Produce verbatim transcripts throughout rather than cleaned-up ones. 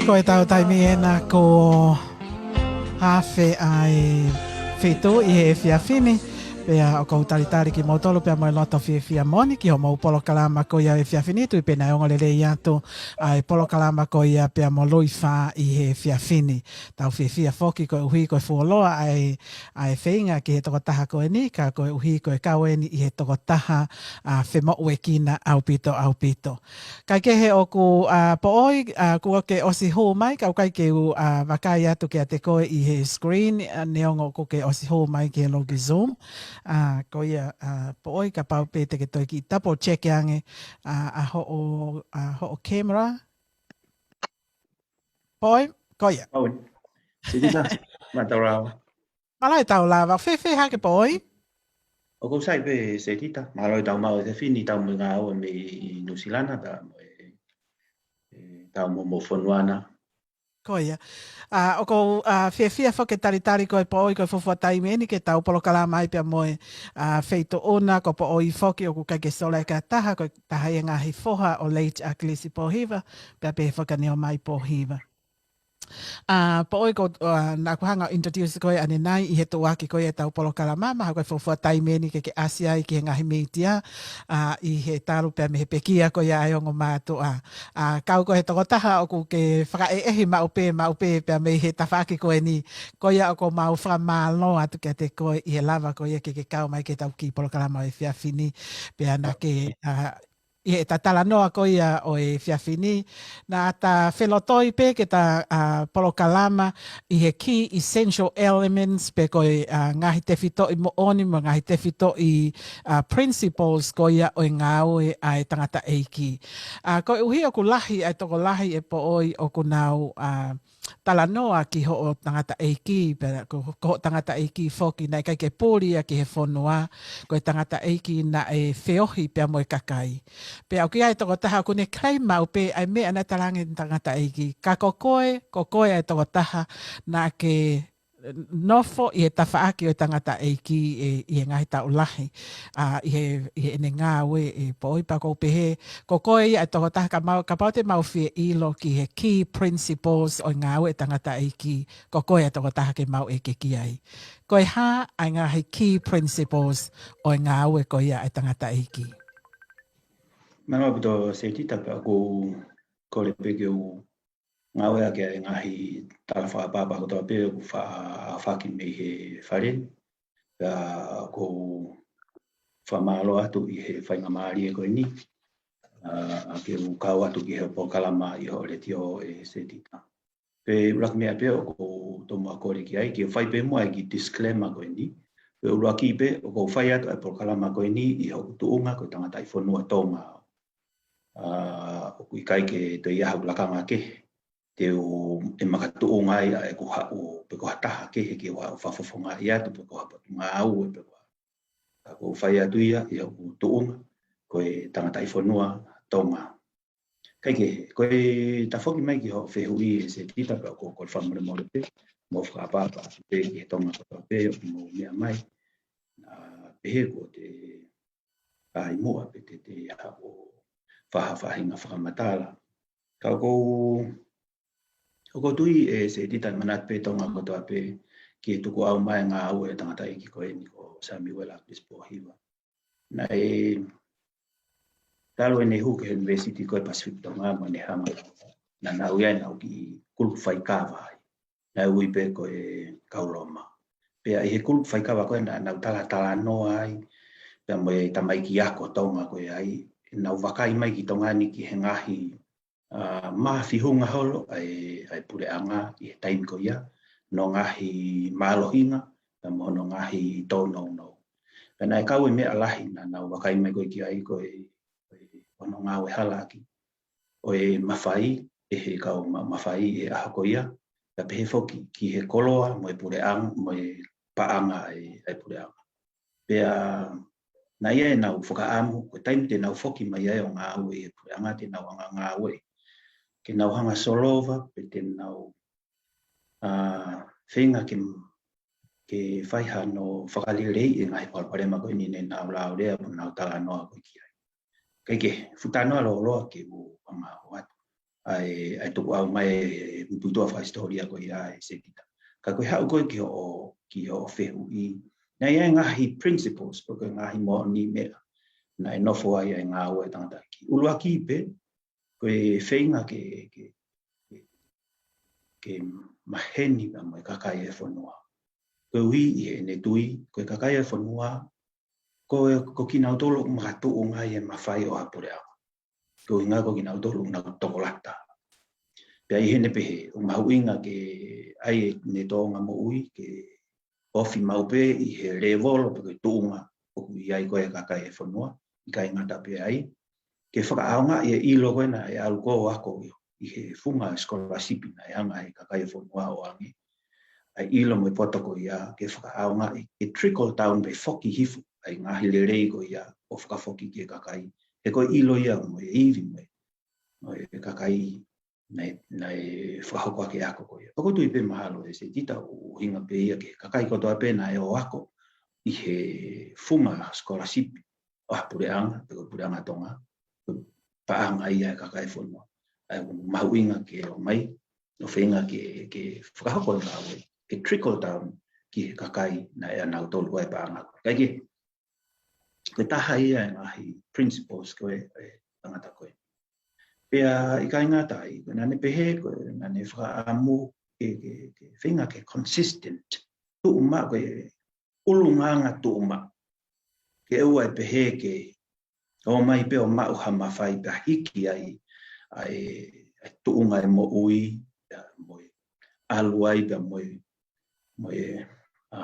Ko e tau taimi ena ko hafe ai fetu ʻi he efiafi ni, pea ʻoku ou talitali kimoutolu pea mo e loto fiefia moʻoni ki hoʻomou polokalama ko ia efiafi ni, tui pē naʻe ongo lelei atu ʻa e polokalama ko ia pea mo Lui Fā ʻi he efiafi ni. Tau fiefia foki koeʻuhi ko e fuoloa ʻa e, ʻa e feinga ki he tokotaha ko eni, ka koeʻuhi ko e kau eni ʻi he tokotaha, ʻa, femoʻuekina ʻaupito, ʻaupito. Kae kehe ʻoku, ʻa, Poʻoi, ʻa, kuo ke ʻosi hū mai, ka ʻoku ʻikai ke u, ʻa, vakai atu kiate koe ʻi he screen, ʻa, neongo kuo ke ʻosi hū mai ki he loki Zoom. ʻA, ko ia, ʻa, Poʻoi kapau pē te ke toe kiʻi double check ange, ʻa, ʻa hoʻo, ʻa, hoʻo camera. Poʻoi, ko ia. Poʻoi. Sētita, mālō e tau lava. Mālō e tau lava. Fēfē hake Poʻoi? ʻOku ou sai pē Sētita, mālō e tau maʻu e efiafi ni, tau mo e ngāue mei Nuʻusila pea mo e, e tau mo mo fonua na. Ko ia. ʻA, ʻoku ou, ʻa, fiefia foki ke talitali koe Poʻoi ko e fuofua taimi eni ke tau polokalama ai pea mo e, ʻa, feituʻu na ko Poʻoi foki ʻoku ʻikai ke sola ʻe ha taha, ko e taha ia e ngaahi foha ʻo Late ʻAkilisi Pōhiva, pea pehē foki ʻa Neomai Pōhiva. ʻA, Poʻoi ko, ʻa, naʻa ku hanga ʻo introduce koe ʻanenai ʻi he tuʻuaki ko ia e tau polokalama, mahalo ko e fuofua taimi eni ke ke ʻasi ai ki he ngaahi mītia, ʻa, ʻi he talu pea mei he pekia ko ia ʻa e ongo mātuʻa. ʻA, kau ko e tokotaha ʻoku ke fakaʻehiʻehi maʻu pē, maʻu pē, pea mei he tafaʻaki ko eni, ko ia ʻoku mau fakamālō atu kiate koe ʻi he lava ko ia ke ke kau mai ki he tau kiʻi polokalama ʻo e efiafi ni, pea naʻa ke, ʻa, ʻi he ta talanoa ko ia ʻo e efiafi ni, naʻa ta felotoi pē ke ta, ʻa, polokalama ʻi he key essential elements pe ko e, ʻa, ngaahi tefitoʻi moʻoni mo e ngaahi tefitoʻi, ʻa, principles ko ia ʻo e ngāue ʻa e tangataʻeiki. ʻA, koeʻuhi ʻoku lahi ʻa e tokolahi ʻe Poʻoi ʻoku nau, ʻa, talanoa ki hoʻo tangataʻeiki, pea ko, ko hoʻo tangataʻeiki foki, naʻe ʻikai ke puli ia ki he fonua, ko e tangataʻeiki naʻe feohi pea mo e kakai. Pea ʻoku ʻi ai e tokotaha ʻoku ne claim maʻu pē ʻa e meʻa naʻe talaange ʻe he tangataʻeiki. Ka ko koe, ko koe ʻa e tokotaha naʻa ke nofo ʻi he tafaʻaki ʻo e tangataʻeiki ʻi, ʻi he ngaahi taʻu lahi, ʻa, ʻi he, ʻi heʻene ngāue ʻe Poʻoi pea ʻoku ou pehē, ko koe ia ʻa e tokotaha ka mau, kapau te mau fie ʻilo ki he key principles ʻo e ngāue ʻa e tangataʻeiki, ko koe ʻa e tokotaha ke mau ʻeke ki ai. Ko e hā ʻa e ngaahi key principles ʻo e ngāue ko ia ʻa e tangataʻeiki? Mālō ʻaupito Sētita, pea ʻoku ou kole pē ke u ngāueʻaki ʻa e ngaahi tala fakapapa kotoa pē ʻoku faʻa aofaki mei he fale ni. Pea ʻoku ou fakamālō atu ʻi he faingamālie ko eni, ʻa, ke u kau atu ki he polokalama ʻi hoʻo letiō ʻe Sētita. Pea ʻuluaki meʻa pē ʻoku ou tomuʻa kole ki ai, ke u fai pē muʻa e kiʻi disclaimer ko eni. Pea ʻuluaki pē ʻoku ou fai atu ʻa e polokalama ko eni ʻi hoku tuʻunga ko e tangataʻi fonua Tonga. ʻA, ʻoku ʻikai ke toe ʻi ai haʻaku lakanga kehe te u, ʻe makatuʻunga ai ʻa ʻeku haʻu pe ko ha taha kehe ke u haʻu fakafofongaʻi atu pe ko ha potungāue pe ko ha, ka ʻoku ou fai atu ia ʻi hoku tuʻunga ko e tangataʻi fonua Tonga. Kae kehe, ko e tafoki mai ki hoʻo fehuʻi ʻe Sētita, pea ʻoku ou kole fakamolemole pē, mo fakaʻapaʻapa atu pē ki he Tonga kotoa pē ʻoku mou meʻa mai. Naʻa pehē kuo te ʻai muʻa pe te te haʻu ʻo faʻa faʻahinga fakamatala. Ka ʻoku ou, ʻoku ou tui ʻe Sētita, manatu pē Tonga kotoa pē ki he tukuʻau mai e ngāue ʻa e tangataʻeiki ko eni ko Samiuela ʻAkilisi Pōhiva. Naʻe talu ʻene hū ki he ʻUnivēsiti ko e Pasifiki Tonga mo ʻene hanga, naʻa nau ʻi ai ʻenau kiʻi kulupu faikava ai. Naʻe ui pē ko e Kau Loma. Pea ʻi he kulupu faikava ko ē naʻa nau talatalanoa ai pea mo e tamaiki ako Tonga ko ē ai, ʻenau vakai mai ki Tonga ni ki he ngaahi, ʻa, mafimafi holo ʻa e, ʻa e puleʻanga ʻi he taimi ko ia, hono ngaahi mālohinga, pea mo hono ngaahi tōnounou. Pea naʻe kau e meʻa lahi naʻa nau vakai mai ko ē ki ai ko e, ko e hono ngāue halaʻaki ʻo e mafai ʻe he kau ma-, mafai ʻi he ʻaho ko ia, pea pehē foki ki he koloa mo e puleʻanga, mo e paʻanga ʻa e, ʻa e puleʻanga. Pea naʻe ʻi ai ʻenau fakaʻamu, ko e taimi te nau foki mai ai ʻo ngāue ʻi he puleʻanga te nau hanga ngāue, ke nau hanga solova, pe te nau, ʻa, feinga ke, ke fai hano fakaleleiʻi e ngaahi palopalema ko eni ne nau laulea mo nau talanoa ko ē ki ai. Kae kehe, fuʻu talanoa lōloa ke u hanga ʻo ʻoatu. ʻA, ʻa e, ʻa e tukuʻau mai e puputuʻa fakahisitōlia ko ia ʻe Setita. Ka ko e haʻu ko ē ki hoʻo, ki hoʻo fehuʻi. Naʻe ʻi ai e ngaahi principles, pe ko e ngaahi moʻoni meʻa naʻe nofo ai ʻa e ngāue ʻa e tangataʻeiki. ʻUluaki pē, ko e feinga ke, ke, ke, ke maheni pea mo e kakai e fonua. Koeʻuhi ʻi heʻene tui, ko e kakai e fonua, ko, ko kinautolu ʻoku makatuʻunga ai e mafai ʻo ha puleʻanga. Ko e ʻuhinga ko kinautolu ʻoku nau tokolata. Pea ʻi heʻene pehē, ʻoku mahuʻinga ke ʻai ʻene tōʻonga moʻui, ke ofi maʻu pē ʻi he lēvolo pe ko e tuʻunga ʻoku ʻi ai ko ē e kakai e fonua, ʻikai ngata pē ai, ke fakaʻaongaʻi e ʻilo ko ē naʻe ʻalu ko ē ʻo ako ʻi he funga scholarship naʻe hanga ʻe he kakai e fonua ʻo ʻoange. ʻA e ʻilo mo e poto ko ia, ke fakaʻaongaʻi, ke trickle down pe foki hifo, ʻa e ngaahi lelei ko ia, ʻo fakafoki ki he kakai. He ko e ʻilo ia mo e ivi mo e, mo e kakai naʻe, naʻe fakahoko ʻaki e ako ko ia. ʻOku ou tui pē mahalo ʻe Setita ʻoku ʻuhinga pē ia ki he kakai kotoa pē naʻe ō ʻo ako ʻi he funga scholarship ʻo ha puleʻanga, pe ko e puleʻanga Tonga, ko e paʻanga ia e kakai e fonua. ʻA ia ʻoku mahuʻinga ke ō mai, ʻo feinga ke, ke fakahoko e ngāue, ke trickle down ki he kakai naʻe ʻanautolu ko ē e paʻanga. Kae kehe, ko e taha ia e ngaahi principles ko ē, e tangata ko ē. Pea ʻikai ngata ai, ko ʻene pehē, ko ʻene fakaʻamu ke, ke, ke feinga ke consistent. Tuʻu maʻu, ko e ʻulungaanga tuʻu maʻu. Ke ʻoua ʻe pehē ke ō mai pē ʻo maʻu ha mafai pea hiki ai ʻa e, ʻa e tuʻunga e moʻui, pea mo e ʻalu ai pea mo e, mo e, ʻa,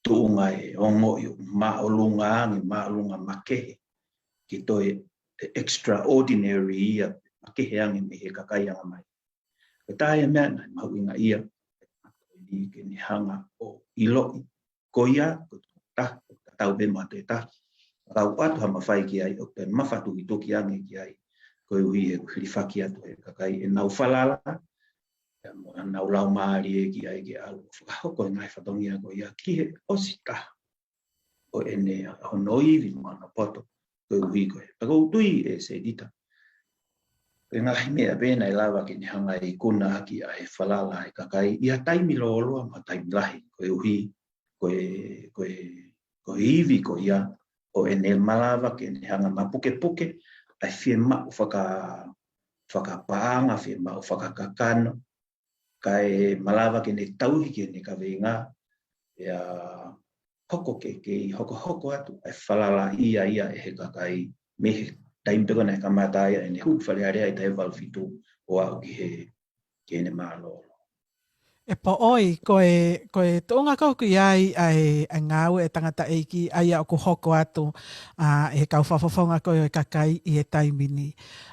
tuʻunga e ongoʻi ʻoku māʻolunga ange, māʻolunga makehe. Ke toe extraordinary ia, makehe ange mei he kakai anga mai. Ko e taha ia e meʻa naʻe mahuʻinga ia, ke ne hanga ʻo ʻiloʻi. Ko ia, ko e taha, ko e tatau pē mo ha toe taha. Ka ʻoatu ha mafai ki ai, ʻoku toe mafatukituki ange ki ai. Koeʻuhi he ʻoku hilifaki atu he kakai ʻenau falala, pea mo ʻenau laumālie ki ai ke ʻalu ʻo fakahoko e ngaahi fatongia ko ia ki he ʻosi taha ʻo ʻene hono ivi mo hono poto, koeʻuhi ko ē. Pea ʻoku ou tui ʻe Setita, ko e ngaahi meʻa pē naʻe lava ke ne hanga ʻo ikuna ʻaki ʻa e falala ʻa e kakai, ʻi ha taimi lōloa mo ha taimi lahi, koeʻuhi, ko e, ko e, ko e ivi ko ia, ʻo ʻene malava ke ne hanga ʻo mapukepuke ʻa e fiemaʻu faka-, fakapaʻanga, fiemaʻu fakakakano, kae malava ke ne tauhi ki heʻene kaveinga, ʻa e hoko ke, ke hokohoko atu ʻa e falala ia ia ʻe he kakai mei he taimi pē ko ē naʻe kamata ai ʻene hū ki Fale Alea ʻi he taha hiva valu fitu ʻo aʻu ki he, ki heʻene mālōlō. ʻE Poʻoi, ko e, ko e tuʻunga ko ē ʻoku ʻi ai ʻa e, ʻa e ngāue ʻa e tangataʻeiki, ʻa ia ʻoku hoko atu, ʻa, ʻe he kau fakafofonga ko ē ʻo e kakai ʻi he taimi ni.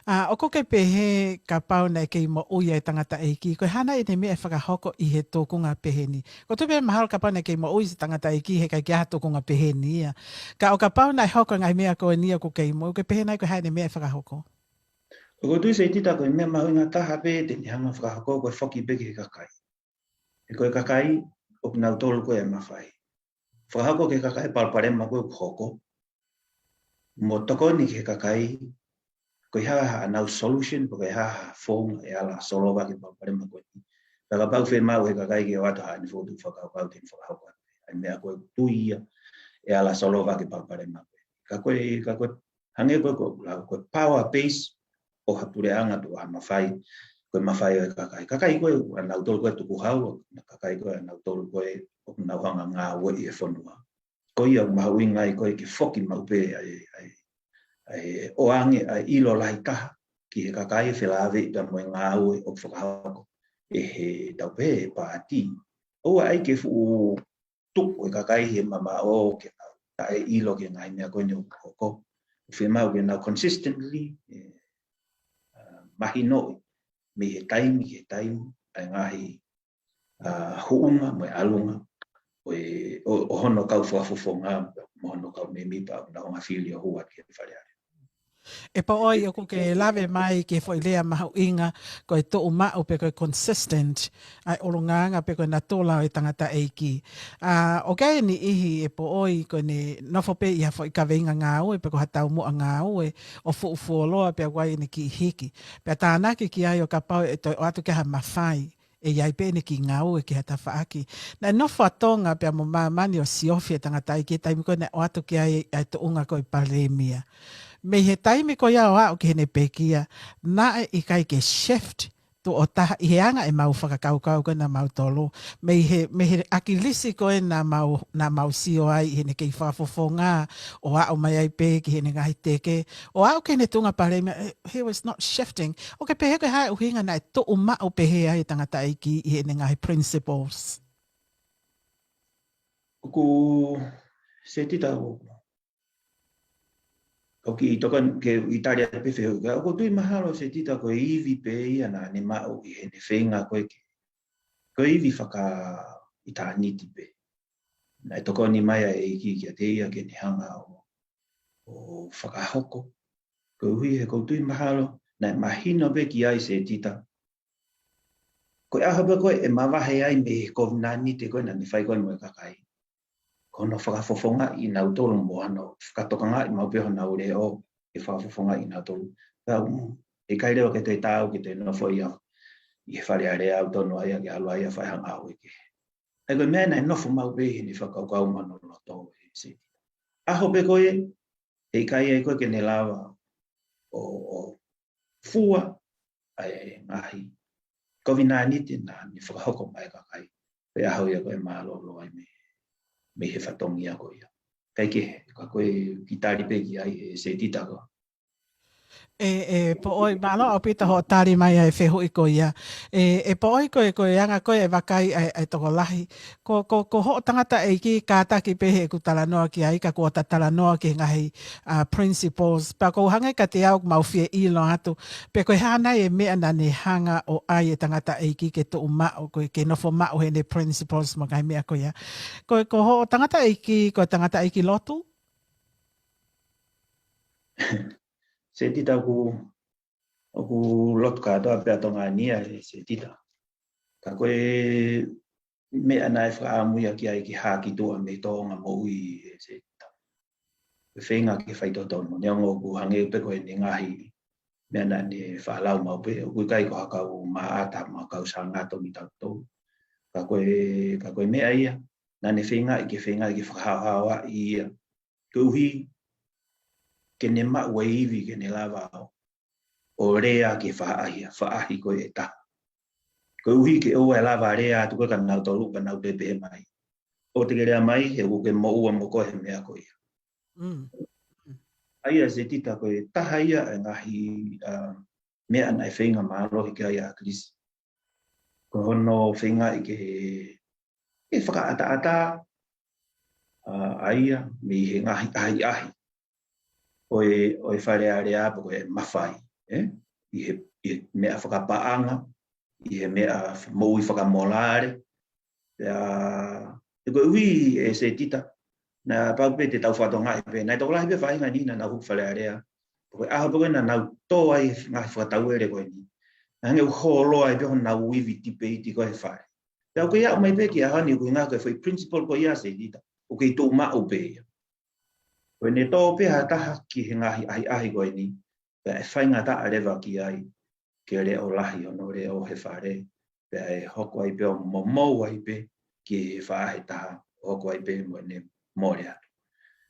ʻA, ʻoku ke pehē kapau naʻe kei moʻui ʻa e tangataʻeiki, ko e hā nai ʻene meʻa ʻe fakahoko ʻi he tuʻunga pehē ni? ʻOku ou tui pē mahalo kapau naʻe kei moʻui ʻa e tangataʻeiki he ʻikai ke ʻi ai ha tuʻunga pehē ni ia. Ka ʻo kapau naʻe hoko e ngaahi meʻa ko eni ʻoku kei moʻui, ʻoku ke pehē nai ko e hā ʻene meʻa ʻe fakahoko? ʻOku ou tui Setita ko e meʻa mahuʻinga taha pē te ne hanga ʻo fakahoko ko e foki pē ki he kakai. He ko e kakai, ʻoku nau tolu ko ē e mafai. Fakahoko ki he kakai e palopalema ko ē ʻoku hoko. Mo tokoni ki he kakai, ko e hā haʻanau solution, pe ko e hā ha founga ʻe ala solova ki he palopalema ko eni. Pea kapau ʻoku fiemaʻu ʻe he kakai ke ʻoatu haʻane fokotuʻu fakakaukau te ne fakahoko atu. ʻA e meʻa ko ē ʻoku tui ia ʻe ala solova ki he palopalema ko eni. Ka ko e, ka ko e, hangē ko e, ko e, ko e power base ʻo ha puleʻanga pe ko ha mafai, ko e mafai ʻo e kakai. Kakai ko ē ʻanautolu ko ē tukuhau, kakai ko ē ʻanautolu ko ē ʻoku nau hanga ʻo ngāueʻi e fonua. Ko ia ʻoku mahuʻinga ai ko ē ke foki maʻu pē ʻa e, ʻa e, ʻa e ʻoange ʻa e ʻilo lahi taha ki he kakai, felāveʻi pea mo e ngāue ʻoku fakahoko ʻe he tau pē ʻe he paati. ʻOua ʻai ke fuʻu tuku e kakai he mamaʻo ke nau taʻeʻilo ki he ngaahi meʻa ko eni ʻoku hoko. ʻOku fiemaʻu ke nau consistently, ʻe, ʻa, mahinoʻi mei he taimi ki he taimi ʻa e ngaahi, ʻa, huʻunga mo e ʻalunga ʻo e, ʻo, ʻo hono kau fakafofonga mo hono kau mēmipa ʻoku nau hanga ʻo fili ʻo hū atu ki he Fale Alea. ʻE Poʻoi, ʻoku ke lave mai ki he foʻi lea mahuʻinga ko e tuʻu maʻu pe ko e consistent ʻa e ʻulungaanga pe ko e natula ʻo e tangataʻeiki. ʻA, ʻoku ʻi ai e niʻihi ʻe Poʻoi ko ʻene nofo pē ʻi ha foʻi kaveinga ngāue pe ko ha taumuʻa ngāue ʻo fuʻu fuoloa pea ʻoku ʻi ai ʻene kiʻi hiki. Pea tānaki ki ai ʻo kapau ʻe toe ʻoatu ki ai ha mafai, ʻe ʻi ai pē ʻene kiʻi ngāue ki ha tafaʻaki. Naʻe nofo ʻa Tonga pea mo māmani ʻo siofi e tangataʻeiki he taimi ko ē naʻe ʻoatu ki ai ʻa e tuʻunga ko e palēmia. Mei he taimi ko ia ʻo aʻu ki heʻene pekia, naʻe ʻikai ke shift tuʻo taha ʻi he anga ʻemau fakakaukau ko ē ʻa mautolu. Mei he, mei he ʻakilisi ko ē naʻa mau, naʻa mau sio ai ʻi heʻene kei fakafofonga, ʻo aʻu mai ai pē ki heʻene ngaahi teke, ʻo aʻu ki heʻene tuʻunga palēmia, eh, he was not shifting. ʻOku ke pehē ko e hā e ʻuhinga naʻe tuʻu maʻu pehē ai e tangataʻeiki ʻi heʻene ngaahi principles? ʻOku, Setita, ʻoku, ʻoku kiʻi tokoni ke u tali atu pē fehuʻi ko ia. ʻOku ou tui mahalo, Setita, ko e ivi pē ia naʻa ne maʻu ʻi heʻene feinga ko ē ke, ko e ivi fakaʻitāniti pē. Naʻe tokoni mai ʻa e ʻEiki kiate ia ke ne hanga ʻo, ʻo fakahoko. Koeʻuhi he ʻoku ou tui mahalo naʻe mahino pē ki ai, Setita, ko e ʻaho pē ko ē ʻe mavahe ai mei he kovinānite ko ē naʻa ne fai ko ē mo e kakai, ko hono fakafofongaʻi kinautolu mo hono fakatokangaʻi maʻu pē honau leʻo ke fakafofongaʻi kinautolu. Pea ʻoku ʻikai leva ke toe taau ke toe nofo ia ʻi he Fale Alea, ʻoku tonu ai ia ke ʻalu ai ia ʻo fai ha ngāue kehe. ʻA ia ko e meʻa naʻe nofo maʻu pē ʻi heʻene fakakaukau mo hono loto, ʻe Setita. ʻAho pē ko ē ʻe ʻikai ai ko ē ke ne lava ʻo, ʻo fua ʻa e ngaahi kovinānite naʻa ne fakahoko maʻa e kakai. Ko e ʻaho ia ko ē ʻe mālōlō ai mei, mei he fatongia ko ia. Kae kehe, ka ko e kiʻi tali pē ki ai, ʻe Setita, ko. ʻE, ʻe Poʻoi, mālō ʻaupito hoʻo tali mai ʻa e fehuʻi ko ia. ʻE, ʻe Poʻoi, ko e, ko e anga ko ē e vakai ʻa e, ʻa e tokolahi. Ko, ko, ko hoʻo tangataʻeiki, kātaki pē heʻeku talanoa ki ai, ka kuo ta talanoa ki he ngaahi, ʻa, principles. Pea ʻoku ou hangē kiate au ʻoku mau fie ʻilo atu pe ko e hā nai e meʻa naʻa ne hanga ʻo ʻai e tangataʻeiki ke tuʻu maʻu, ko e ke nofo maʻu heʻene principles mo e ngaahi meʻa ko ia. Ko, ko hoʻo tangataʻeiki, ko e tangataʻeiki lotu? Setita, ʻoku, ʻoku lotu kātoa pē ʻa Tonga ni ia, ʻe Setita. Ka ko e meʻa naʻe fakaʻamu ia ki ai ke hā ki tuʻa mei he tōʻonga moʻui, ʻe Setita. Ko e feinga ke faitotonu. Neongo ʻoku hangē pē ko ʻene ngaahi meʻa naʻa ne fakalau maʻu pē, ʻoku ʻikai ko ha kau maʻata mo ha kau sāngato kitautolu. Ka ko e, ka ko e meʻa ia naʻa ne feingaʻi ke, feingaʻi ke fakahaohaoaʻi ia. Koeʻuhi ke ne maʻu e ivi ke ne lava ʻo, ʻo lea ki he faʻahi, faʻahi ko ē ʻe taha. Koeʻuhi ke ʻoua ʻe lava lea atu ko ē kia nautolu pea nau toe pehē mai, ʻoua te ke lea mai, he ʻoku ke moʻua mo koe he meʻa ko ia. Mm. ʻA ia, Setita, ko e taha ia e ngaahi, ʻa, meʻa naʻe feinga mālohi ki ai ʻa ʻAkilisi. Ko hono feingaʻi ke, ke fakaʻataʻatā, ʻa, ʻa ia mei he ngaahi ʻahiʻahi ʻo e, ʻo e Fale Alea pe ko e mafai, ē? ʻI he, ʻi he meʻa fakapaʻanga, ʻi he meʻa moʻui fakamolale. Pea, he koeʻuhi, ʻe Setita, naʻa pau pē te tau fakatokangaʻi pē, naʻe tokolahi pē faʻahinga ni naʻa nau hū ki Fale Alea. Ko e ʻaho pē ko ē naʻa nau tō ai e ngaahi fakatauele ko eni, naʻe hangē ʻoku hōloa ai pē honau ivi tipeiti ko ē he fale. Pea ʻoku ʻi ai mai pē ki he ʻaho ni, ʻoku ʻi ai ko e foʻi principle ko ia, Setita, ʻoku kei tuʻu maʻu pē ia. Ko ʻene tō pē ha taha ki he ngaahi ʻahiʻahi ko eni, pea ʻe faingataʻa leva ki ai ke leʻo lahi hono leʻo he fale, pea ʻe hoko ai pē ʻo momou ai pē ki he faʻahi ʻe taha, hoko ai pē mo ʻene mole atu.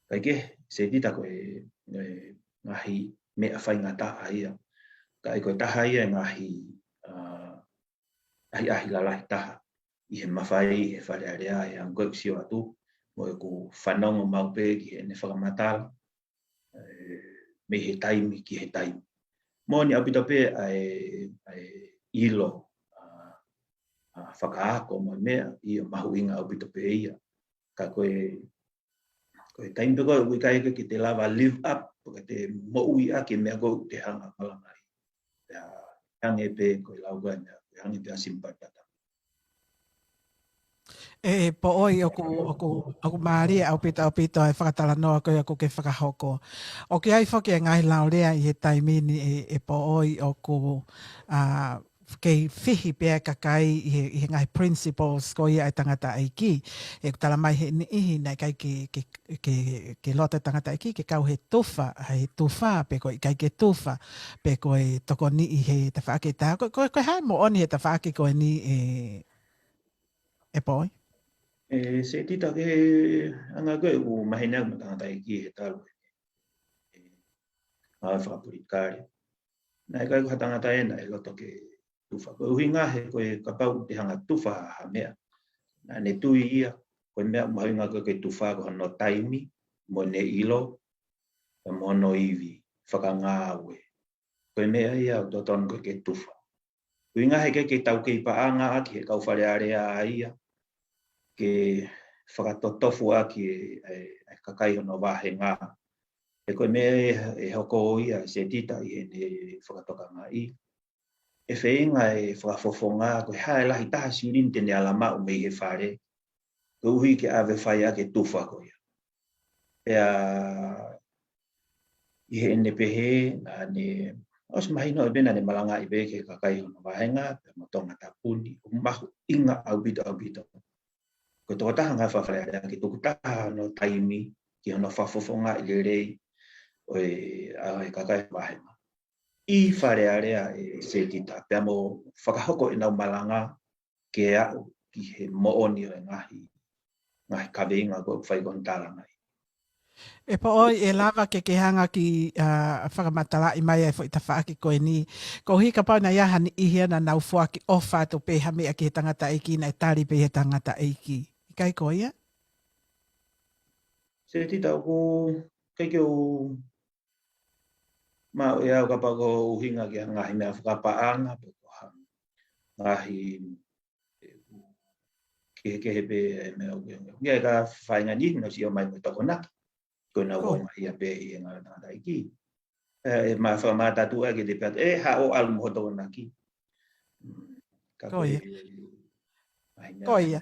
Kae kehe, Setita, ko e, e ngaahi meʻa faingataʻa ia. Ka ʻi ai ko e taha ia e ngaahi, ʻa, ʻahiʻahi lalahi taha ʻi he mafai ʻi he Fale Alea, ʻi he anga ko ē ʻeku sio atu mo ʻeku fanongo maʻu pē ki heʻene fakamatala, ē, mei he taimi ki he taimi. Moʻoni ʻaupito pē ʻa e, ʻa e ʻilo, ʻa, ʻa, fakaako mo e meʻa, ʻio, mahuʻinga ʻaupito pē ia. Ka ko e, ko e taimi pē ko ē ʻoku ʻikai ke te lava live up, pe ko e te moʻui ʻaki e meʻa ko ē ʻoku te hanga ʻo malangaʻi. Pea hangē pē ko e lau ko ē ʻa e meʻa, pea hangē pē ʻa Simon Paetata. ʻE Poʻoi, ʻoku, ʻoku, ʻoku mālie ʻaupito, ʻaupito ʻa e fakatalanoa ko ia ʻoku ke fakahoko. ʻOku ʻi ai foki e ngaahi laulea ʻi he taimi ni ʻe, ʻe Poʻoi ʻoku, ʻa, kei fihi pē ʻa e kakai ʻi he, ʻi he ngaahi principles ko ia ʻa e tangataʻeiki. ʻOku tala mai he niʻihi naʻe ʻikai ke, ke, ke, ke loto e tangataʻeiki ke kau he tufa, he tufa, pe ko e ʻikai ke tufa, pe ko e tokoni ʻi he tafaʻaki ʻe taha. Ko, ko, ko e hā e moʻoni he tafaʻaki ko eni ʻe, ʻe Poʻoi? ʻE Setita, ko e anga ko ē ʻoku maheni ʻaku mo e tangataʻeiki he talu ʻe, ʻe, ʻa e fakapolitikale. Naʻe ʻikai ko ha tangata ʻe naʻe loto ke tufa. Ko e ʻuhinga he ko e kapau te hanga tufa ha meʻa, naʻa ne tui ia, ko e meʻa mahuʻinga ko e, ko e tufa ko hono taimi, mo ʻene ʻilo, pea mo hono ivi, fakangāue. Ko e meʻa ia ʻoku totonu ko e ke tufa. ʻUhinga he ʻikai ke tau kei paʻanga ʻaki he kau Fale Alea ia, ke fakatotofu ʻaki e, e, e kakai hono vāhenga. He ko e meʻa ʻe, ʻe hoko ia ʻe Setita ʻi heʻene fakatokangaʻi. ʻE feinga e fakafofonga ko e hā e lahi taha silini te ne ala maʻu mei he fale, koeʻuhi ke ʻave fai ʻaki e tufa ko ia. Pea ʻi heʻene pehē, naʻa ne ʻosi mahino ʻe pē naʻa ne malangaʻi pē ki he kakai hono vāhenga, pea mo Tongatapu ni, ʻoku mahuʻinga ʻaupito, ʻaupito. Ko e tokotaha ngaahi fale alea ke tukutaha hono taimi ki hono fakafofongaʻi lelei ʻo e, ʻa e kakai vāhenga. ʻI Fale Alea ʻe Setita, pea mo fakahoko ʻenau malanga ke aʻu ki he moʻoni ʻo e ngaahi, ngaahi kaveinga ko ē ʻoku fai ko eni talangaʻi. ʻE Poʻoi, ʻe lava ke ke hanga ki, ʻa, fakamatalaʻi mai ʻa e foʻi tafaʻaki ko eni. Koeʻuhi kapau naʻe ʻi ai ha niʻihi ia naʻa nau foaki ʻofa atu pē ha meʻa ki he tangataʻeiki naʻe tali pē ʻe he tangataʻeiki. ʻIkai ko ia? Setita, ʻoku ʻikai ke u maʻu ʻe au kapau ko e ʻuhinga ki ha ngaahi meʻa fakapaʻanga, pe ko ha ngaahi, ʻe, kehekehe pē e meʻa ʻoku, ʻoku ʻi ai e kau faʻahinga niʻihi naʻa nau sio mai mo e Tokonaki. Ko ʻenau ōmai ia pē ʻi he ngaahi tangataʻeiki. ʻE, ʻe ma fakamātā atu ʻa e ke te pehē atu, ʻe, haʻu ʻo ʻalu mo ho Tokonaki. Mm, ka ko e, ʻa e meʻa ko ia.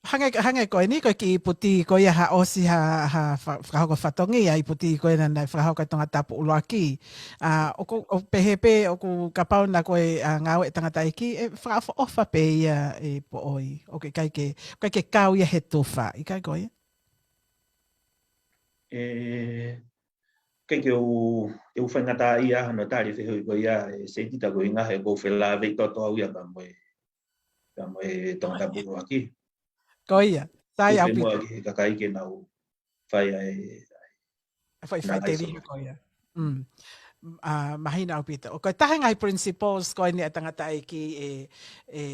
Hangē, hangē ko eni, ko e kiʻi ipu tī ko ia ha ʻosi ha, ha fa-, fakahoko fatongia, ipu tī ko ena naʻe fakahoko ʻe Tongatapu ʻuluaki. ʻA, ʻoku, ʻoku pehē pē, ʻoku kapau naʻa ko e, ʻa, ngāue ʻa e tangataʻeiki, ʻe fakaʻofoʻofa pē ia ʻe Poʻoi. ʻOku ʻikai ke, ʻikai ke kau ia he tufa, ʻikai ko ia? ʻE, ʻikai ke u, ke u faingataʻaʻia hono tali e fehuʻi ko ia ʻe Setita, ko e ʻuhinga he ʻoku ou felāveʻi toto au ia pea mo e, pea mo e Tongatapu ʻuluaki. Ko ia, sai ʻoku ou ʻaupito. Femoʻuekina ki he kakai ke nau fai ai, ʻa e foʻi faʻiteliha ko ia. Mm. ʻA, mahino ʻaupito. ʻOku ʻi ai e ngaahi principles ko eni ʻa e tangataʻeiki ʻe, ʻe,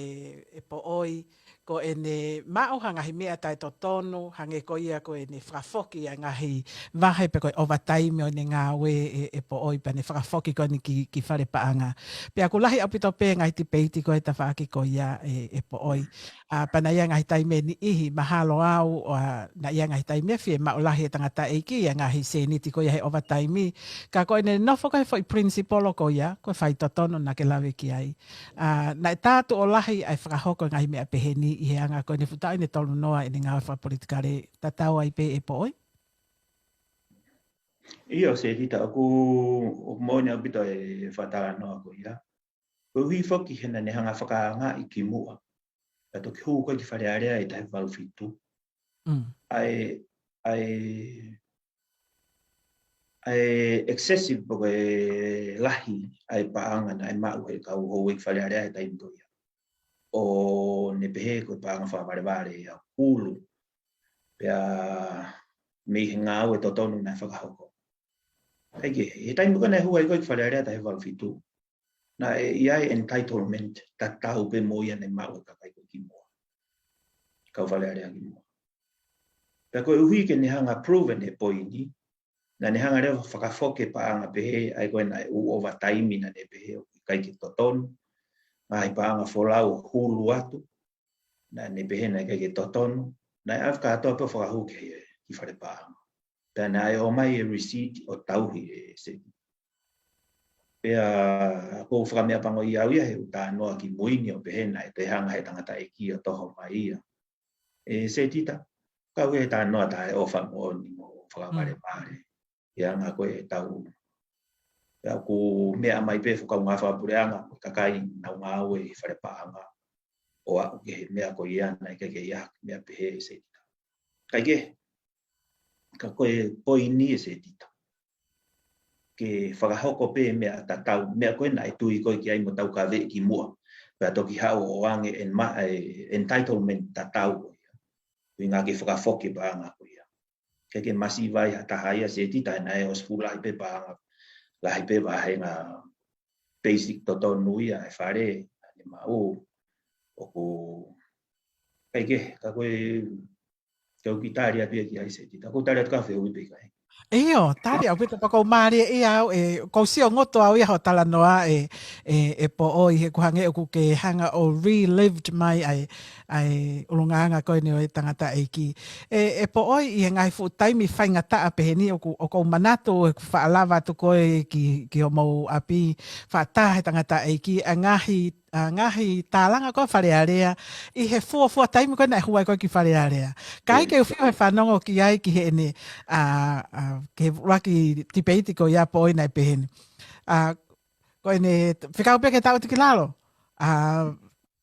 ʻe Poʻoi, ko ʻene maʻu ha ngaahi meʻa taʻetotonu, hangē ko ia ko ʻene fakafoki ʻa e ngaahi vahe pe ko e overtime ʻo ʻene ngāue ʻe, ʻe Poʻoi pea ne fakafoki ko eni ki, ki fale paʻanga. Pea ʻoku lahi ʻaupito pē ngaahi tipeiti ko e tafaʻaki ko ia ʻe, ʻe Poʻoi. ʻA, pea naʻe ʻi ai ngaahi taimi ʻe niʻihi, mahalo au, ʻa, naʻe ʻi ai ngaahi taimi ʻe fiemaʻu lahi ʻe he tangataʻeiki ʻa e ngaahi sēniti ko ia he overtime. Ka ko ʻene nofo ko e foʻi principle ko ia, ko e faitotonu naʻa ke lave ki ai. ʻA, naʻe tā atu ʻo lahi ʻa e fakahoko e ngaahi meʻa pehē ni ʻi he anga ko ʻene fuʻu taʻu ʻe tolunoa ʻene ngāue fakapolitikale, tatau ai pē ʻe Poʻoi? ʻIo, Setita, ʻoku, ʻoku moʻoni ʻaupito e fakatalanoa ko ia. Koeʻuhi foki he naʻa ne hanga fakaangaʻi kimuʻa. Pea toki hū ko ē ki Fale Alea ʻi he taha hiva valu fitu. Mm. ʻA e, ʻa e, ʻa e excessive pe ko e lahi ʻa e paʻanga naʻe maʻu ʻe he kau houʻeiki Fale Alea he taimi ko ia. ʻO ne pehē ko e paʻanga fakavalevale ia ʻoku hulu. Pea mei he ngāue totonu naʻe fakahoko. ʻIkai ke, he taimi ko ē naʻe hū ai ko ē ki Fale Alea taha hiva valu fitu, naʻe ʻi ai e entitlement tatau pē mo ia naʻe maʻu ʻe he kakai ko ē kimuʻa. Kau Fale Alea kimuʻa. Pea koeʻuhi ke ne hanga proven e poini, naʻa ne hanga leva fakafoki e paʻanga pehē, ʻa ia ko ē naʻe ʻū overtime naʻa ne pehē ʻoku ʻikai ke totonu, ngaahi paʻanga folau ʻo hulu atu, naʻa ne pehē naʻe ʻikai ke totonu, naʻe ʻave kātoa pē ʻo fakahū ki he, ki fale paʻanga. Pea naʻe ʻomai e receipt ʻo tauhi ʻe Setita. Pea ʻoku ou fakameʻapangoʻia au ia he ʻoku ou talanoa ki mui ni ʻo pehē naʻe toe hanga ʻe he tangataʻeiki ʻo toho mai ia. ʻE Setita, kau he talanoa taʻeʻofa moʻoni mo fakavalemale. ʻI he anga ko ē ʻetau, ʻa ia ʻoku meʻa mai pē fuʻu kaungā fakapuleʻanga, ko e kakai ʻoku nau ngāue ʻi fale paʻanga, ʻo aʻu ki he meʻa ko ia naʻe ʻikai ke ʻi ai ha meʻa pehē ʻe Setita. Kae kehe, ka ko e poini ʻe Setita, ke fakahoko pē meʻa tatau, meʻa ko ē naʻe tui ko ē ki ai mo taukaveʻi kimuʻa, pea toki haʻu ʻo ʻoange en ma-, e, entitlement tatau ko ia. Ko e ʻuhinga ke fakafoki paʻanga ko ia. ʻIkai ke masiva ai ha taha ia Setita, naʻe ʻosi fuʻu lahi pē paʻanga, lahi pē vāhenga basic totonu ia ʻa e fale, ʻa ʻene maʻu, ʻoku, ʻikai ke, ka ko e, ke u kiʻi tali atu ia ki ai Setita, ko u tali atu ka fehuʻi pē ʻikai. ʻIo, tali ʻaupito pea ʻoku ou mālieʻia au, ʻe, ʻoku ou sio ngoto au ia hoʻo talanoa ʻe, ʻe, ʻe Poʻoi he ʻoku hangē ʻoku ke hanga ʻo relived mai ʻa e, ʻa e ʻulungaanga ko eni ʻo e tangataʻeiki. ʻE, ʻe Poʻoi ʻi he ngaahi fuʻu taimi faingataʻa pehē ni ʻoku, ʻoku ou manatu ʻeku faʻa lava atu ko ē ki, ki hoʻomou ʻapi faʻa tā he tangataʻeiki ʻa e ngaahi, ʻa e ngaahi tālanga ko ē Fale Alea ʻi he fuofua taimi ko ē naʻe hū ai ko ē ki Fale Alea. Kae ʻikai ke u fiu he fanongo ki ai ki heʻene, ʻa, ʻa, ki he ʻuluaki tipeiti ko ia Poʻoi naʻe pehē ni. ʻA, ko ʻene fekau pē ke tangutu ki lalo. ʻA,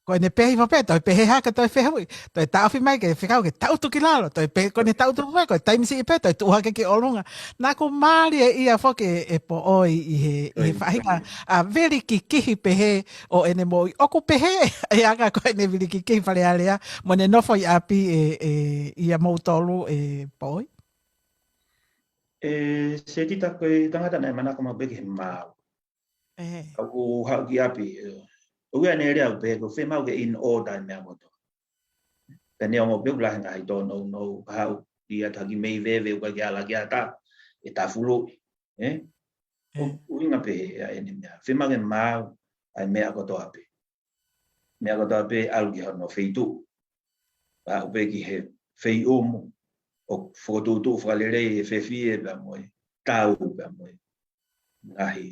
ko ʻene pehē hifo pē, toe pehē hake, toe fehuʻi, toe taʻofi mai ke fekau ke tangutu ki lalo, toe pehē, ko ʻene tangutu pē, ko e taimi siʻi pē, toe tuʻu hake ki ʻolunga. Naʻá ku mālieʻia foki ʻe, ʻe Poʻoi ʻi he, ʻi he faʻahinga, ʻa, vili kikihi pehē ʻo ʻene moʻui. ʻOku pehē ʻe he anga ko ē ʻene vili kikihi Fale Alea, mo ʻene nofo ʻi ʻapi ʻe, ʻe, ʻia moutolu ʻe Poʻoi? ʻE Setita, ko e tangata naʻe manako maʻu pē ki he maau. ʻE. ʻOku haʻu ki ʻapi, ʻe, ʻoku ʻi ai ʻene lea ʻoku pehē ʻoku fiemaʻu ke in order e meʻa kotoa. Ka neongo pē ʻoku lahi e ngaahi tōnounou, ka haʻu ia taki mei veve ʻoku ʻikai ke ala ki ai ha taha, ʻe tafuluʻi, ʻe? ʻE. ʻO, ʻuhinga pehē ʻa ʻene meʻa. Fiemaʻu ke maau ʻa e meʻa kotoa pē. Meʻa kotoa pē ʻalu ki hono feituʻu. Pea aʻu pē ki he feiʻumu, ʻo fokotuʻutuʻu fakalelei e fefie pea mo e tau pea mo e ngaahi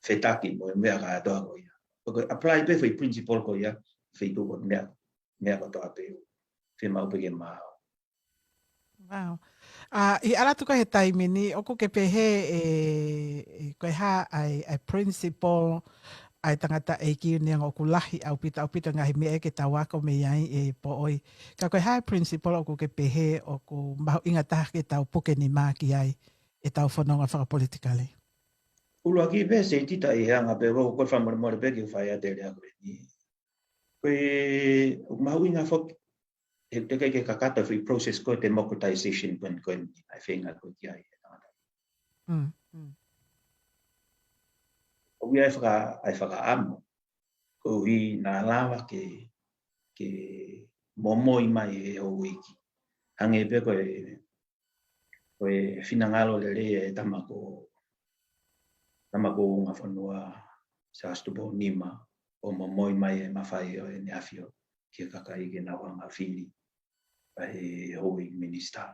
fetaki mo e meʻa kātoa ko ia. ʻOku apply pē foʻi principle ko ia, feituʻu ko e meʻa, meʻa kotoa pē ʻoku fiemaʻu pē ke maau. Wow. ʻA, ʻi he ʻalu atu ko ē he taimi ni, ʻoku ke pehē ʻe, ʻe, ko e hā ʻa e, ʻa e principle ʻa e tangataʻeiki neongo ʻoku lahi ʻaupito, ʻaupito ngaahi meʻa ke tau ako mei ai ʻe Poʻoi. Ka ko e hā e principle ʻoku ke pehē ʻoku mahuʻinga taha ke tau puke nima ki ai ʻetau fononga fakapolitikale? ʻUluaki pē Setita ʻi he anga pē ʻoku ou fakamolemole pē ke u fai atu e lea ko eni. Ko e, ʻoku mahuʻinga foki, he, he ʻikai ke kakato e foʻi process ko e democratization ko eni, ko eni, ʻa e feinga ko ē ki ai e tangata. Mm, mm. ʻOku ʻi ai e faka-, ʻa e fakaʻamu, koeʻuhi naʻa lava ke, ke momoi mai e houʻeiki. Hangē pē ko e, ko e finangalo lelei e tama ko, tama ko Ungafonua Siaosi Tupou Nima, ʻo momoi mai e mafai ʻo ʻEne ʻAfio ki he kakai ke nau hanga ʻo fili ʻa e houʻeiki minisitā.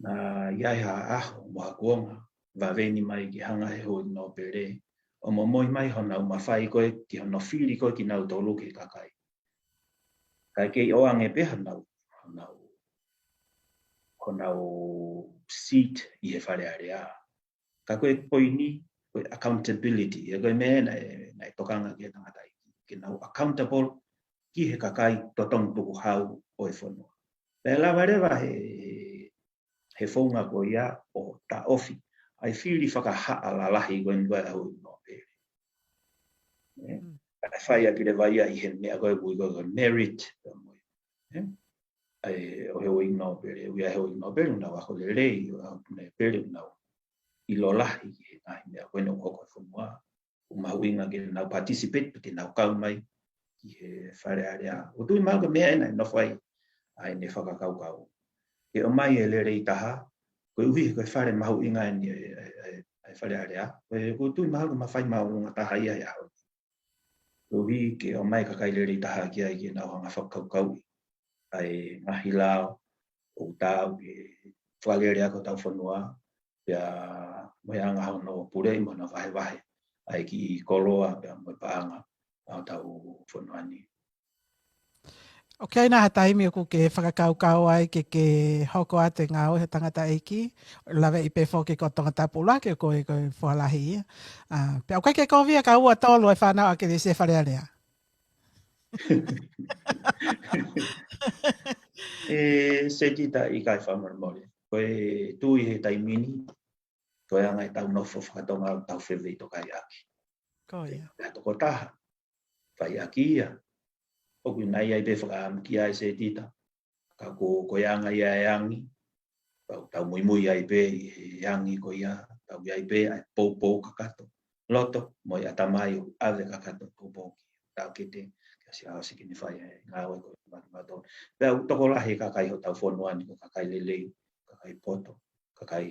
Naʻe ʻi ai ha ʻaho mo ha kuonga, vave ni mai ke hanga ʻe he houʻeiki nōpele ʻo momoi mai honau mafai ko ē ki hono fili ko ē kinautolu ki he kakai. Kae kei ʻoange pē honau, honau, honau seat ʻi he Fale Alea. Ka ko e poini, ko e accountability. ʻA ia ko e meʻa naʻe, naʻe tokanga ki ai e tangataʻeiki, ke nau accountable ki he kakai totongi tukuhau ʻo e fonua. Pea lava leva he, he founga ko ia ʻo taʻofi ʻa e fili fakahaʻa lalahi ko eni ko e houʻeiki nōpele. ʻE, Mm. ʻa e fai ʻaki leva ia ʻi he meʻa ko ē ʻoku ui ko e merit, pea mo e, ʻe? ʻA e, ʻo e houʻeiki nōpele, ʻoku ʻi ai e houʻeiki nōpele ʻoku nau ako lelei, ʻo e houʻeiki nōpele ʻoku nau ʻilo lahi ki he ngaahi meʻa ko eni ʻoku hoko he fonua. ʻOku mahuʻinga ke nau participate, ke nau kau mai ki he Fale Alea. ʻOku ou tui mahalo ko e meʻa ena ʻe nofo ai ʻa ʻene fakakaukau. Ke ʻomai e lelei taha, koeʻuhi ko e fale mahuʻinga eni ʻa e, ʻa e, ʻa e, ʻa e Fale Alea. Ko e, ʻoku ou tui mahalo ko e mafai māʻolunga taha ia he ʻaho ni. Koeʻuhi ke ʻomai e kakai lelei taha ki ai ke nau hanga ʻo fakakaukauʻi ʻa e ngaahi lao ʻoku taau ke fakalele ʻaki hotau fonua, pea mo e anga hono puleʻi mo hono vahevahe ʻa e kiʻi koloa pea mo e paʻanga ʻa hotau fonua ni. ʻOku ʻi ai nai ha taimi ʻoku ke fakakaukau ai ke ke hoko atu e ngāue he tangataʻeiki, laveʻi pē foki ko Tongatapu ʻUluaki ko e, ko e foha lahi ia. ʻA, pea ʻoku ʻikai ke kovi ia ka ua tolu e fānau ʻa Kelesi he Fale Alea. ʻE Setita, ʻikai, fakamolemole. Ko e tui he taimi ni, ko e anga ʻetau nofo fakatonga ʻoku tau fefeitokaʻaki. Ko ia. Pea tokotaha, fai ʻaki ia. ʻOku ʻi ai pē fakaʻamu ki ai Setita. Ka ko, ko e anga ia e angi. Tau, tau muimui ai pē ʻi he angi ko ia. Tau ʻi ai pē ʻa e poupou kakato. Loto, mo e ʻatamai ʻoku ʻave kakato poupou ki. Tau kete, kia Siaosi ke ne fai e ngāue ko e matu mato. Pea ʻoku tokolahi e kakai hotau fonua ni ko e kakai lelei, kakai poto, kakai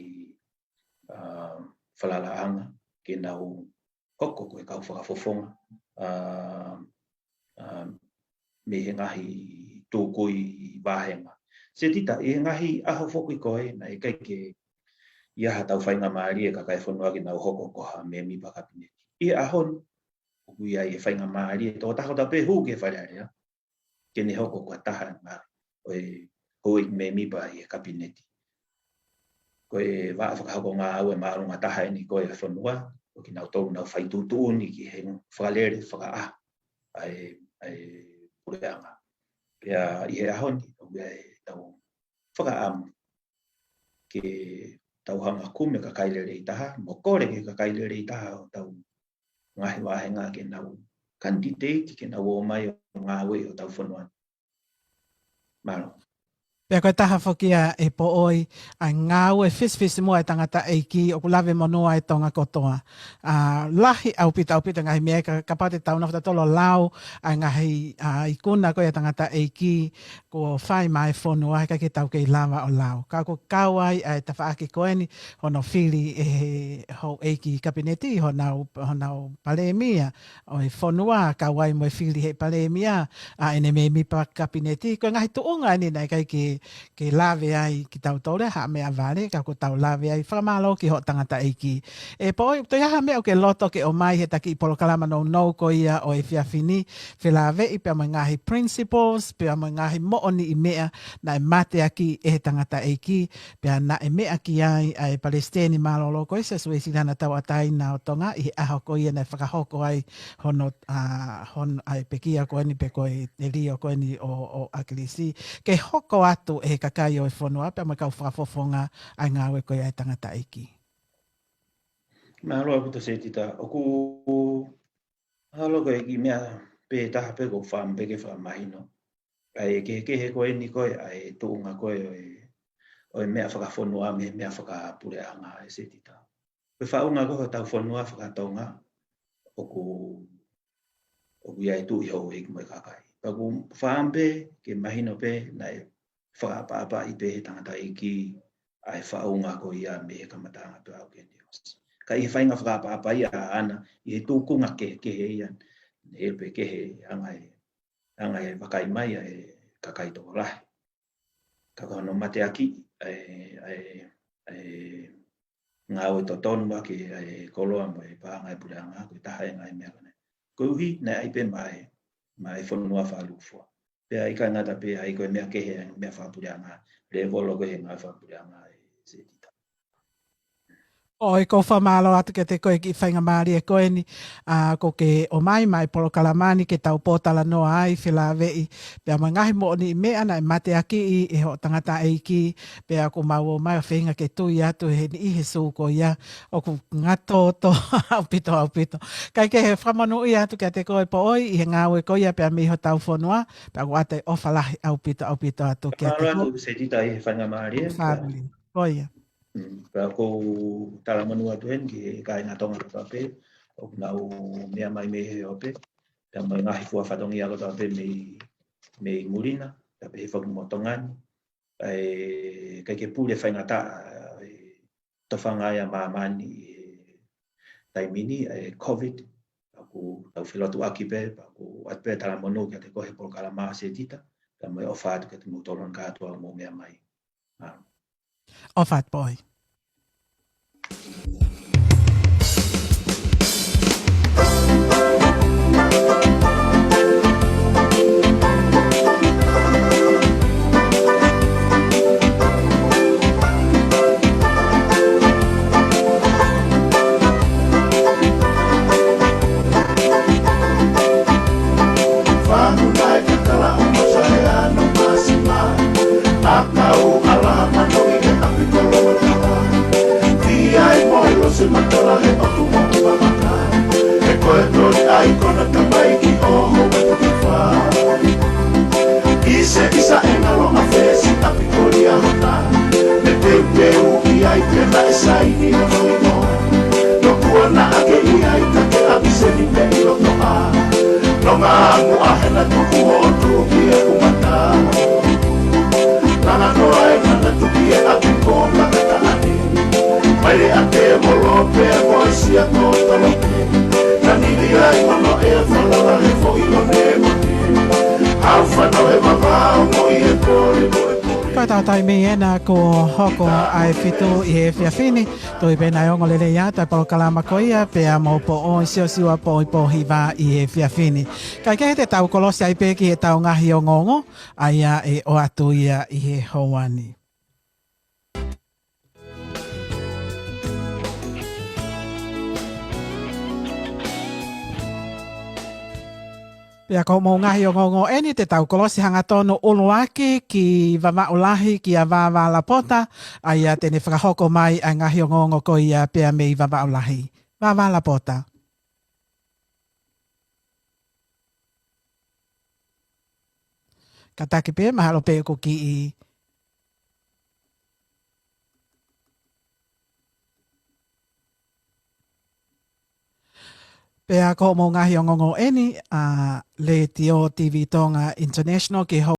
ʻa, falalaʻanga, ke nau hoko ko e kau fakafofonga, ʻa, ʻa, mei he ngaahi tukui vāhenga. Setita, ʻi he ngaahi ʻaho foki ko ē, naʻe ʻikai ke ʻi ai haʻatau faingamālie e kakai fonua ke nau hoko ko ha mēmipa kapineti. ʻI he ʻaho ni, ʻoku ʻi ai e faingamālie, tokotaha kotoa pē hū ki he Fale Alea, ke ne hoko ko e taha ʻo e, ʻo e houʻeiki mēmipa ʻi he kapineti. Ko e vaʻa fakahoko ngāue māʻolunga taha eni ko e fonua, ʻo kinautolu nau fai tuʻutuʻuni ki he fakalele fakaʻaho ʻa e, ʻa e puleʻanga. Pea ʻi he ʻaho ni, ʻoku ʻi ai ʻetau fakaʻamu ke tau hanga ʻo kumi e kakai lelei taha, mo kole ki he kakai lelei taha ʻo tau ngaahi vāhenga ke nau kanititeiti ke nau ō mai ʻo ngāue ʻi hotau fonua ni. Mālō. Pea ko e taha foki ia ʻe Poʻoi, ʻa e ngāue fisifisimuʻa e tangataʻeiki ʻoku lave monū ai e Tonga kotoa. ʻA, lahi ʻaupito ʻaupito e ngaahi meʻa ka, kapau te tau nofo tautolu ʻo lau ʻa e ngaahi, ʻa, ikuna ko ia e tangataʻeiki kuo fai maʻa e fonua, he ʻikai ke tau kei lava ʻo lau. Ka ʻoku kau ai ʻa e tafaʻaki ko eni hono fili ʻe he houʻeiki kapineti honau, honau palēmia ʻo e fonua, kau ai mo e fili ʻe he palēmia ʻa ʻene mēmipa kapineti. Ko e ngaahi tuʻunga eni naʻe ʻikai ke, ke lave ai kitautolu ia ha meʻavale, ka ʻoku tau lave ai. Fakamālō ki hoʻo tangataʻeiki. ʻE Poʻoi, toe ʻi ai ha meʻa ʻoku ke loto ke ʻomai he taki polokalama nounou ko ia ʻo e efiafi ni, felāveʻi pea mo e ngaahi principles, pea mo e ngaahi moʻoniʻi meʻa naʻe mateaki ʻe he tangataʻeiki, pea naʻe meʻa ki ai ʻa e Palesiteni Mālōlō ko ia, Siaosi Uēsiliana Tauʻatāina ʻo Tonga, ʻi he ʻaho ko ia naʻe fakahoko ai hono, ʻa, hono, ʻa e pekia ko eni pe ko e, e lio ko eni ʻo, ʻo ʻAkilisi, ke hoko atu ʻe he kakai ʻo e fonua pea mo e kau fakafofonga ʻa e ngāue ko ia ʻa e tangataʻeiki. Mālō ʻaupito Setita, ʻoku ʻalu ko e kiʻi meʻa pē taha pē ʻoku ou fakaʻamu pē ke fakamahino. ʻA e kehekehe ko eni ko e, ʻa e tuʻunga ko e ʻo e, ʻo e meʻa fakafonua mei he meʻa fakapuleʻanga ʻe Setita. Ko e faʻunga ko ē hotau fonua fakatonga, ʻoku, ʻoku ʻi ai e tuʻi, houʻeiki mo e kakai. Pea ʻoku ou fakaʻamu pē ke mahino pē naʻe fakaʻapaʻapaʻi pē ʻe he tangataʻeiki ʻa e faʻunga ko ia mei he kamataʻanga pē ʻo aʻu ki heni ʻosi. Ka ʻi he faʻahinga fakaʻapaʻapaʻi ʻaʻana, ʻi he tūkunga kehekehe ia, neongo pē ʻoku kehe e anga e, anga e vakai mai ʻa e kakai tokolahi. Ka ko hono mateaki ʻa e, ʻa e, ʻa e ngāue totonu ʻaki ʻa e koloa mo e paʻanga ʻa e puleʻanga, ko e taha e ngaahi meʻa ko eni. Koeʻuhi naʻe ʻi ai pē maʻa e, maʻa e fonua fakalūkufua. Pea ʻikai ngata pē ai, ko e meʻa kehe e meʻa fakapuleʻanga, lēvolo ko ē he ngāue fakapuleʻanga ʻe Setita. ʻOi, ʻoku ou fakamālō atu kiate koe e kiʻi faingamālie ko eni, ʻa, ʻoku ke ʻomai mai e polokalama ni ke tau pōtalanoa ai, felāveʻi pea mo e ngaahi moʻoniʻi meʻa naʻe mateakiʻi ʻe hoʻo tangataʻeiki, pea ʻoku mau ō mai ʻo feinga ke tui atu he niʻihi he sū ko ia ʻoku ngatoto ʻaupito, ʻaupito. Kae kehe, fakamonūʻia atu kiate koe Poʻoi ʻi he ngāue ko ia pea mei hotau fonua, pea ʻoku ʻoatu e ʻofa lahi ʻaupito, ʻaupito atu kiate koe. Mālō atu Setita ʻi he faingamālie. Fāmili. Ko ia. Mm, pea ʻoku ou talamonū atu heni ki he kāinga Tonga kotoa pē ʻoku nau meʻa mai mei he ope, pea mo e ngaahi fua fatongia kotoa pē mei, mei muli na, pea pehē foki mo Tonga ni. ʻA e, ʻikai ke pule faingataʻa e tofanga ia ʻa māmani he taimi ni, ʻa e COVID, pea ʻoku tau felotuʻaki pē, pea ʻoku ʻoatu pē talamonū kiate koe he polokalama Setita, pea mo e ʻofa atu kiate kimoutolu kātoa ʻoku mou meʻa mai. ʻA. ʻOfa atu Poʻoi. Ngā muʻa he na tuku o tuki e kumata. Langa noa e mana tuki e api ko kakataʻane. Mai le ate mo lope mo sia ko talope. Ka nili ai mono e falala he foʻi o ne mate. Hau fano e mama o mo i e pole mo e pole. Ko e tau taimi ena ko hoko ai fitu ʻi he efiafi ni. Tui pē naʻe ongo lelei atu e polokalama ko ia, pea mo Poʻo ʻi Siosiua Poʻo ʻi Pōhiva ʻi he efiafi ni. Kae kehe te tau kolosi ai pē ki he tau ngaahi ongoongo, ʻa ia ʻe ʻoatu ia ʻi he houa ni. Pea ko hoʻomou ngaahi ongoongo eni te tau kolosi hangatonu ʻuluaki ki Vavaʻu Lahi kia Vāvā Lapota, ʻa ia te ne fakahoko mai ʻa e ngaahi ongoongo ko ia pea mei Vavaʻu Lahi. Vāvā Lapota. Kātaki pē, mahalo pē ʻoku kiʻi Pea ko hoʻomou ngaahi ongoongo eni ʻa Letiō TV Tonga International ki he